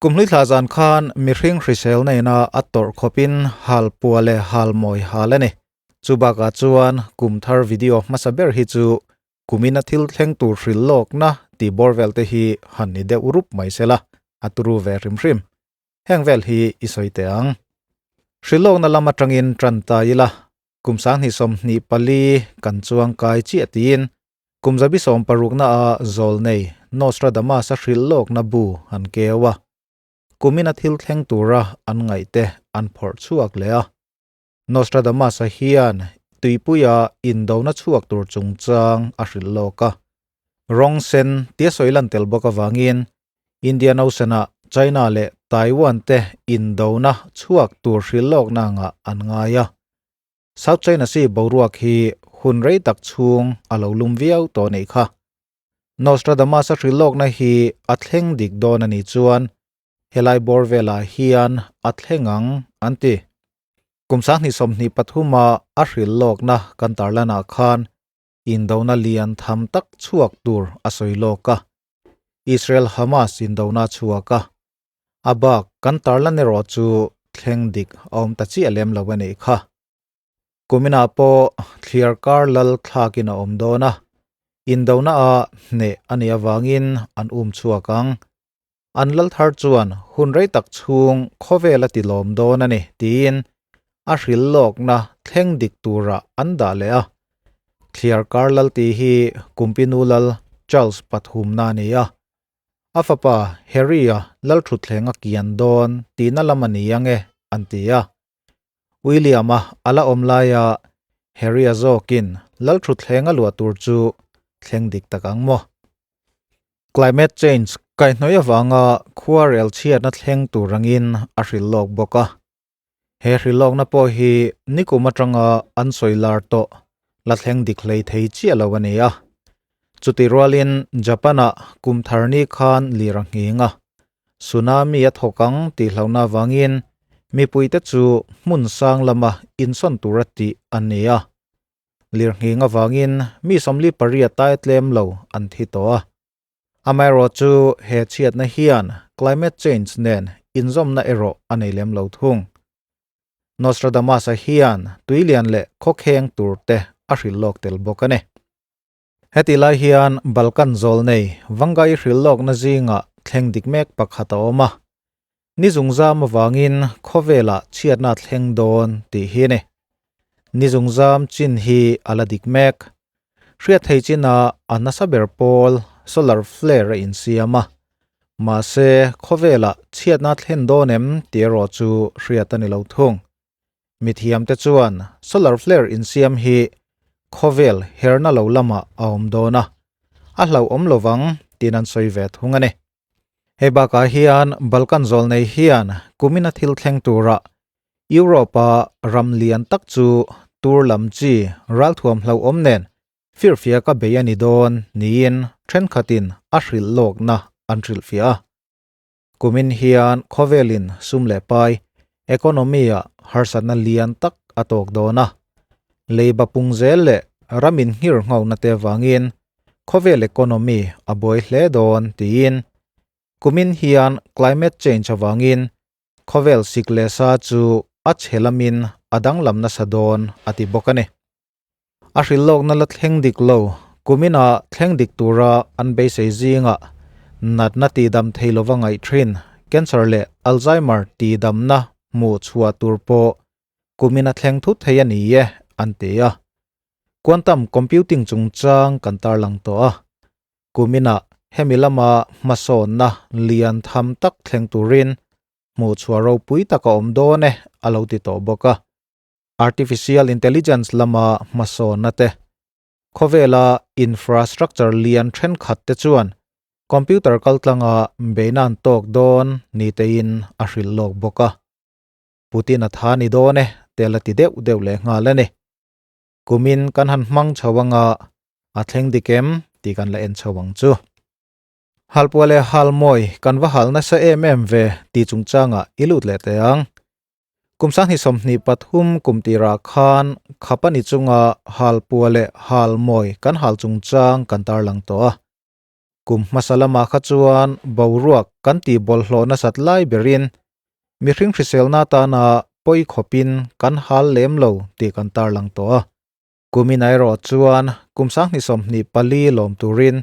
Kumhlui thla zan khan mihring hriselna ina a tawrh khawpin hal pua leh hal mawi hal a ni. Chu bakah chuan kum thar video hmasa ber hi chu kumina thil thleng tur hrilh lawkna tih bawr vel te hi han ni deuh rup mai sela, a turu ve hrim hrim. Heng vel hi i sawi teh ang. Hrilh lawkna lam atangin tan ta ila, kum 2024 kan chuang kai chiah tiin Kum 16 a zawl nei Nostradamus-a hrilh lawkna bu an keu a, kumina thil thleng tura an ngaihte an phawrh chhuak leh a. Nostradamus-a hian tuipuia indona chhuak tur chungchang a hrilh lawk a. Rawng sen tia sawi lan tel bawk avangin Indian Ocean-a China leh Taiwan te indona chhuak tur hrilh lawkna angah an ngai a. South China Sea boruak hi hun rei tak chhung a lo lum viau tawh anih kha. Nostradamus-a hrilhlawkna hi a thleng dik dawn anih chuan helai bawr velah hian a thleng ang an ti. Kum 2023-a a hrilhlawkna kan tarlanah khan indona lian tham tak chhuak tur a sawi lawk a, Israel-Hamas indona a chhuak a, A bak kan tarlan erawh chu thleng dik a awm ta chiah lem lo a nih kha. Kuminah pawh thliar kar lal thlakin a awm dawn a, indona a hneh a nih avangin an um chhuak ang. An lal thar chuan hun rei tak chhung khawvel a ti lawm dawn a ni tiin a hrilh lawkna thleng dik turah an dah leh a. Thliar kar lal tih hi Kumpinu lal Charles pathumna a ni a. A fapa Harry-a lalthutthleng a kian dawn tihna lam a ni ang e, an ti a. William-a a la awm laia Harry-a zawkin lalthutthleng a luah tur chu thleng dik tak ang maw? Climate change kaihhnawih avanga khuarel chhiatna thleng tur angin a hrilh lawk bawk a. He hrilhlawkna pawh hi nikum atanga an sawi lar tawh la thleng dik hlei thei chiah lo a ni a. Chutih rualin Japan-ah kum thar ni khan lir a nghing a, tsunami a thawk ang tih hlauhna avangin mipuite chu hmun sang lama insawn tura tih an ni a. Lir nghing avangin mi 48 tai tlem lo an thi tawh a. Amaherawh chu he chhiatna hian climate change nen inzawmna erawh a nei lem lo thung. Nostradamus-a hian tuilian leh khawkheng tur te a hrilh lawk tel bawk a ni. Hetih lai hian Balkan zawl nei Vangai hrilh lawkna zingah thleng dik mek pakhat a awm a. Ni zungzam avangin khawvelah chhiatna a thleng dawn tih hi a ni. Ni zungzam chin hi a la dik mek. Hriat thei chinah a nasa ber pawl solar flare a insiam a, mahse khawvelah chhiatna a thlen dawn em tih erawh chu hriat a ni lo thung. Mithiamte chuan solar flare insiam hi khawvel herna lo lamah a awm dawn a, a hlauhawm lovang tiin an sawi ve thung a ni. Hei bakah hian Balkan zawl nei hian kumina thil thleng turah Europe-a ram lian tak chu tur lam chi ralthuam hlauhawm nen firfiak a bei a ni dawn niin thenkhatin a hrilh lawkna an hrilhfiah a. Kumin hian khawvelin sum leh pai, economy-ah harsatna lian tak a tawk dawn a. Leiba pung zel leh ram inghir nghauhna te avangin khawvel economy a buai hle dawn tiin kumin hian climate change avangin khawvel sik leh sa chu a chhe lamin a danglam nasa dawn a ti bawk a ni. A hrilhlawkna la thleng dik lo kumina thleng dik tura an beisei zingah natna tihdam thei lova ngaih thin cancer leh Alzheimer tihdamna hmuh chhuah tur pawh kumina thleng thut thei a ni e an ti a. Quantum computing chungchang kan tarlang tawh a, kuminah hemi lama hmasawnna lian tham tak thleng turin hmuhchhuah ropui tak a awm dawn e a lo ti tawh bawk a. Artificial intelligence lama hmasawnna te, khawvela infrastructure lian thenkhat te chuan computer kaltlanga beihna an tawk dawn ni tein a hrilh lawk bawk a. Putin a tha ni dawn e te la ti deuh deuh leh nghal a ni. Kumin kan han hmang chho anga a thleng dik em tih kan la en chho ang chu. Halpuah leh halmawi kan va hal nasa em em ve tih chungchangah i lut leh teh ang. Kum 2023 kum tirah khan Khapani chunga halpuah leh halmawi kan hal chungchang kan tarlang tawh a. Kum hmasa lamah kha chuan boruak kan tih bawlhhlawh nasat lai berin mihring hriselna atana pawi khawpin kan hal lem lo tih kan tarlang tawh a. Kumin erawh chuan kum 2024 lawm turin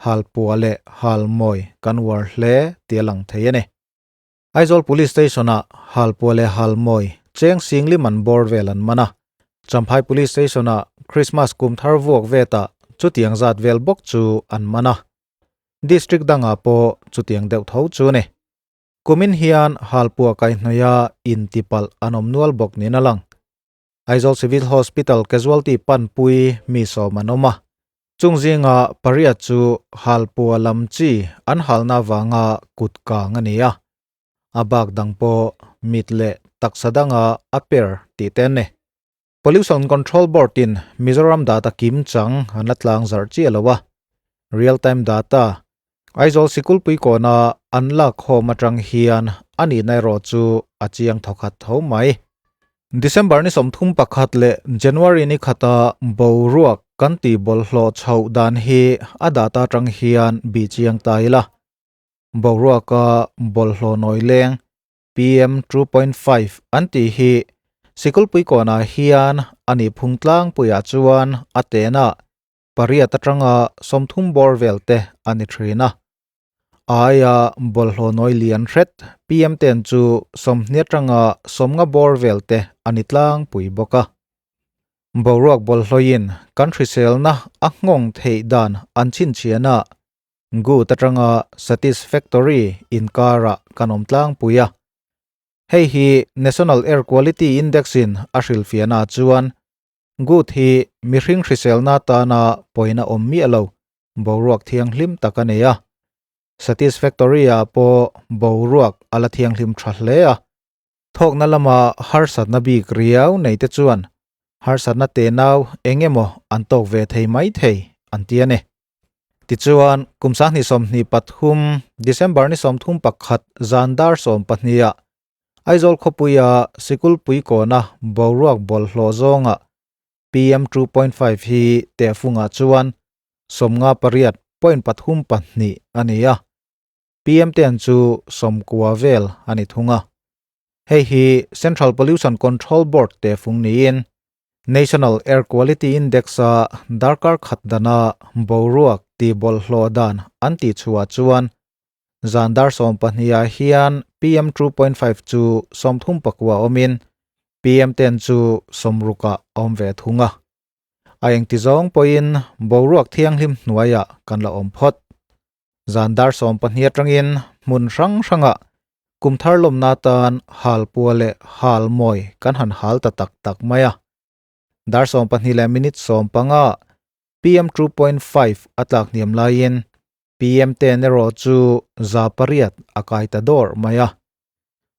halpuah leh halmawi kan uar hle tih a lang thei a ni. Aizawl Police Station-ah halpuah leh halmawi cheng singlim an bawr vel an man a. Champhai Police Station-ah Christmas kum thar vuak vetah chutiang zat vel bawk chu an man a. District dangah pawh chutiang deuh tho chu a ni. Kumin hian halpuah kaihhnawih-a intipalh an awm nual bawk niin a lang. Aizawl Civil Hospital casualty panpui mi sawm an awm a, chung zinga pariat chu halpua lam chi an halna avanga kut kang a ni a, a bak dang pawh mit leh taksa danga a per tih te an ni. Pollution Control Board in Mizoram data kim chang an la tlang zarh chiah lo a, real time data Aizawl Sikulpui kawna an lak khawm atang hian a nihna erawh chu a chiang thawkhat tho mai. December ni 31 leh January ni khata boruak kan tih bawlhhlawh chhoh dan hi a data atang hian bih chiang ta ila. Boruaka bawlhhlawh nawi leng PM 2.5 an tih hi Sikulpui kawnah hian a nih phung tlangpuiah chuan a tehna pariat atanga 30 bawr vel te a ni thin a. Aia bawlhhlawh nawi lian hret PM ten chu 20 atanga 50 bawr vel te a ni tlangpui bawk a. Boruak bawlhhlawhin kan hriselna a nghawng theih dan an chhinchhiahna good atanga satisfactory inkarah kan awm tlangpui a. Hei hi National Air Quality Index in a hrilhfiahna chuan Good hi mihring hriselna atana pawina awm miah lo, boruak thianghlim tak a nei a. Satisfactory ah pawh boruak a la thianghlim tha hle a. Thawkna lama harsatna bik riau nei te chuan harsatna tenau eng emaw an tawk ve thei mai thei an ti a ni. Tichuan, kum 2023 December ni 31 zan dar 12 ah Aizawl khawpuia Sikulpui kawna boruak bawlhhlawh zawnga PM 2.5 hi tehfungah chuan 58.32 a ni a, PM 10 chu 90 vel a ni thung a. Hei hi Central Pollution Control Board tehfung niin National Air Quality Index-a darkar khat dana boruak tih bawlhhlawh dan an tih chhuah chuan Zan dar 12 ah hian PM 2.5 chu 34 awmin PM 10 chu 60 ah a awm ve thung a. A engti zawng pawhin boruak thianghlim hnuaiah kan la awm phawt. Zan dar 12 atangin hmun hrang hrangah kum thar lawmna atan halpua leh halmawi kan han hal ta tak tak mai a. Dar 12 leh minute 15 PM 2.5 a tlak hniam laiin PM 10 erawh chu za pariat a kai ta dawr mai a.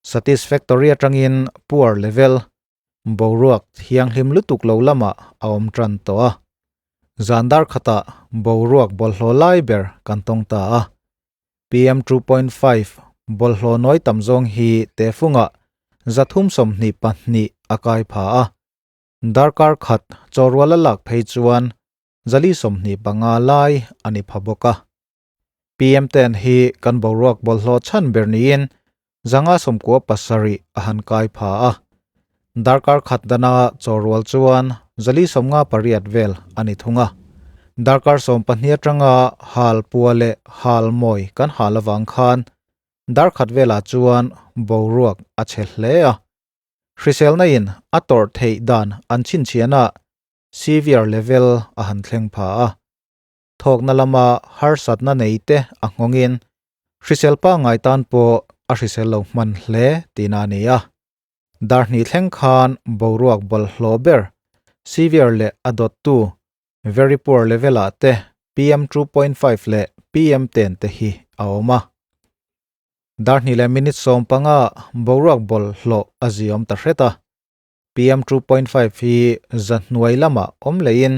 Satisfactory atangin poor level boruak thianghlim lutuk lo lamah a awm tan tawh a. Zan dar khatah boruak bawlhhlawh lai ber kan tawng ta a. PM 2.5 bawlhhlawh nawi tam zawng hi tehfungah 322 a kai pha a. Darkar khat chawrual a lak phei chuan zali 25 lai a ni pha bawk a. PM 10 hi kan boruak bawlhhlawh chhan ber niin zanga 97 a han kai pha a. Darkar khat dana chawrual chuan zali 58 vel a ni thung a. Darkar 12 atanga halpua leh halmawi kan hal awang khan dar khat velah chuan boruak a che hle a. Hriselna in a tawrh theih dan an chhinchhiahna severe level a han thleng pha a. Thawkna lama harsatna nei te a nghawngin hrisel pa ngai tan pawh a hrisel lo hman hle tihna a ni a. Dar hnih thleng khan boruak bawlhhlawh ber severe leh a dawttu very poor level ah te PM 2.5 leh PM 10 te hi a awm a. Dar hnih leh minute 15 boruak bawlhhlawh a ziawm ta hret a. PM 2.5 hi za hnuai lamah awm leiin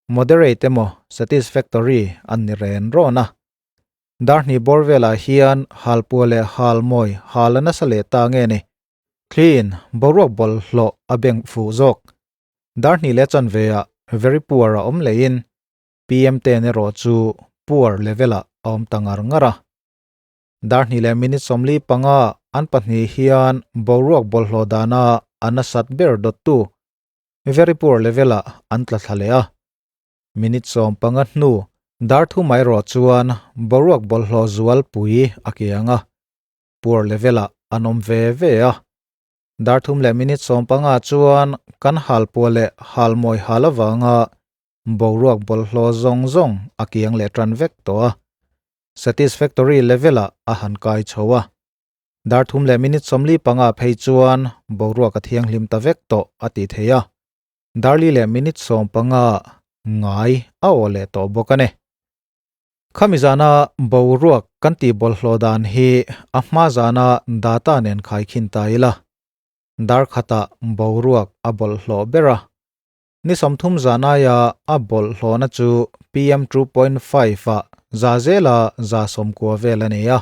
moderate emaw satisfactory an ni ren rawn a. Dar hnih bawr velah hian halpua leh halmawi hal a nasa leh ta nge ni. Clean boruak bawlhhlawh a beng fuh zawk. Dar hnih leh chanve ah very poor a awm leiin PM 10 erawh chu poor level ah a awm ta ngar ngar a. Dar hnih leh minute 45 an pahnih hian boruak bawlhhlawh dana a nasat ber dawttu very poor level-ah an tla thla leh a. Minute 15 hnu dar thum erawh chuan boruak bawlhhlawh zualpui a kiang a, poor level-ah an awm ve ve a. Dar thum leh minute 15 chuan kan halpuah leh halmawi hal avanga boruak bawlhhlawh zawng zawng a kiang leh tan vek tawh a. Satisfactory level-ah a han kai chho a. Dar thum leh minute 45 phei chuan boruak a thianghlim ta vek tawh a ti thei a. Dar li leh minute 15 ngai a aw leh tawh bawk a ni. Khami zana boruak kan tih bawlhhlawh dan hi a hma zana data nen khaikhin ta ila. Dar khatah boruak a bawlhhlawh ber a. Ni 30 zan aia a bawlhhlawhna chu PM 2.5 ah za zela 90% vel a ni a.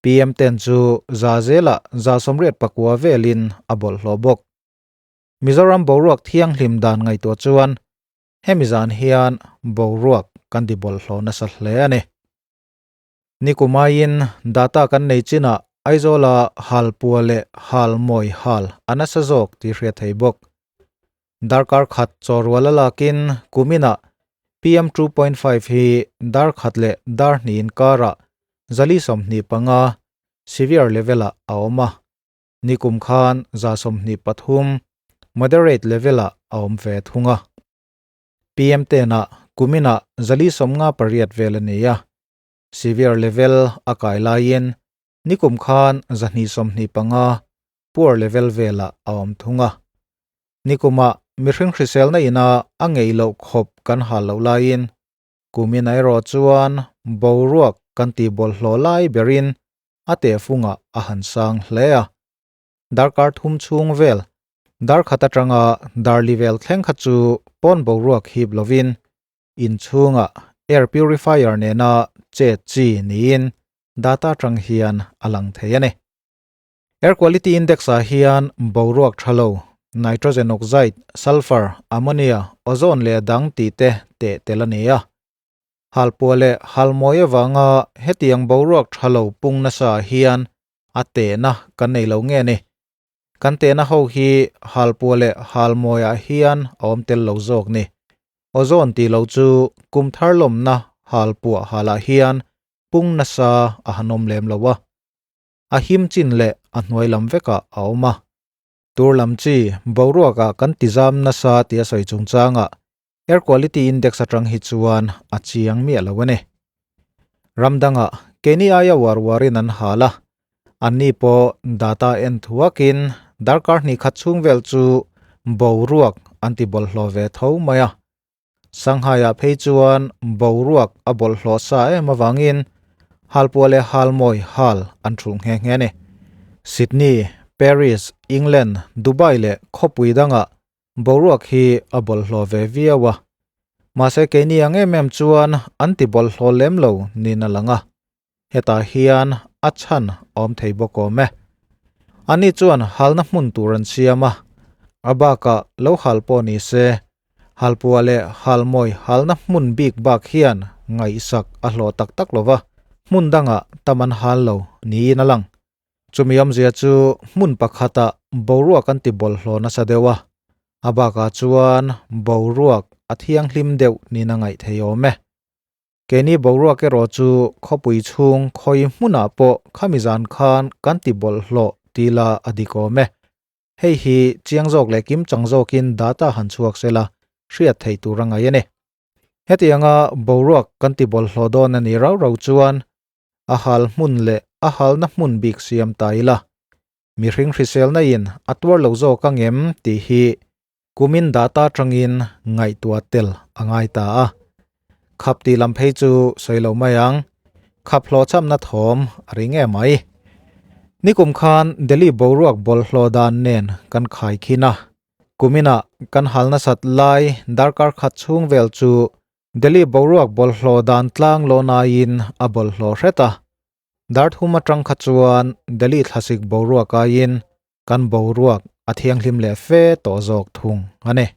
PM 10 chu za zela 89% velin a bawlhhlawh bawk. Mizoram boruak thianghlim dan ngaihtuah chuan hemi zan hian boruak kan ti bawlhhlawh nasa hle a ni. Nikumaiin data kan nei chinah Aizawla halpuah leh halmawi hal a nasa zawk tih hriat thei bawk. Darkar khat chawrual a lakin kuminah PM 2.5 hi dar khat leh dar hnih inkarah 425 severe level-ah a awm a. Nikum khan 123 moderate level-ah a awm ve thung a. PM 10-ah kuminah 458 vel a ni a. Severe level a kai laiin nikum khan 225 poor level velah a awm thung a. Nikumah mihring hriselna ina a ngei loh khawp kan hal loh laiin kumin erawh chuan boruak kan tih bawlhhlawh lai berin a tehfungah a han sang hle a. Darkar thum chhung vel dar khat atanga dar li vel thleng kha chu pawn boruak hip lovin inchhungah air purifier nena chet chi niin data tang hian a lang thei a ni. Air quality index ah hian boruak tha lo, nitrogen oxide, sulfur, ammonia, ozone leh dang tih te teh tel a ni a. Halpuah leh halmawi avanga hetiang boruak tha lo pung nasa ah hian a tehna kan nei lo nge ni. Kan tehna ho hi halpuah leh halmawi ah hian a awm tel lo zawk ni. Ozone tih lo chu kum thar lawmna halpuah hal ah hian pung nasa a han awm lem lo a. A him chin leh a hnuai lam vekah a awm a. Tur lam chi boruakah kan tizam nasa tih a sawi chungchangah air quality index atang hi chuan a chiang miah lo a ni. Ram dangah keini aia uar uarin an hal a, anni pawh data en thuakin darkar hnih khat chhung vel chu boruak an ti bawlhhlawh ve tho mai a. Shanghai-ah phei chuan boruak a bawlhhlawh sa em avangin halpuah leh halmawi hal an thulh nghe nghe a ni. Sydney, Paris, England, Dubai leh khawpui dangah boruak hi a bawlhhlawh ve viau a. Mahse keini ang em em chuan an ti bawlhhlawh lem lo niin a lang a. Hetah hian a chhan a awm thei bawk awm e. Ani chuan halna hmun tur an siam a, a bakah lo hal pawh ni se, halpuah leh halmawi halna hmun bik bak hian ngaihsak a hlawh tak tak lo va, hmun dangah tam an hal lo niin a lang. Chumi awmzia chu hmun pakhatah boruak an ti bawlhhlawh nasa deuh a, a bakah chuan boruak a thianghlim deuh niin a ngaih thei awm e. Keini boruak erawh chu khawpui chhung khawi hmunah pawh khami zan khan kan ti bawlhhlawh ti la a dik awm e. Hei hi chiang zawk leh kim chang zawkin data han chhuak sela hriat theih tur a ngaih a ni. Hetianga boruak kan ti bawlhhlawh dawn a ni rau rau chuan a hal hmun leh a halna hmun bik siam ta ila mihring hriselna in a tuar lo zawk angem tih hi kumin data tangin ngaihtuah tel a ngai ta a. Khap tih lam phei chu sawi lo mai ang. Khap hlawhchhamna thawm a ri nge mai. Nikum khan Delhi boruak bawlhhlawh dan nen kan khai khin a. Kuminah kan hal nasat lai darkar khat chhung vel chu Delhi boruak bawlhhlawh dan tlang lawnaiin a bawlhhlawh hret a. Dar thum atang kha chuan Delhi thlasik boruak aiin kan boruak a thianghlim leh fe tawh zawk thung a ni.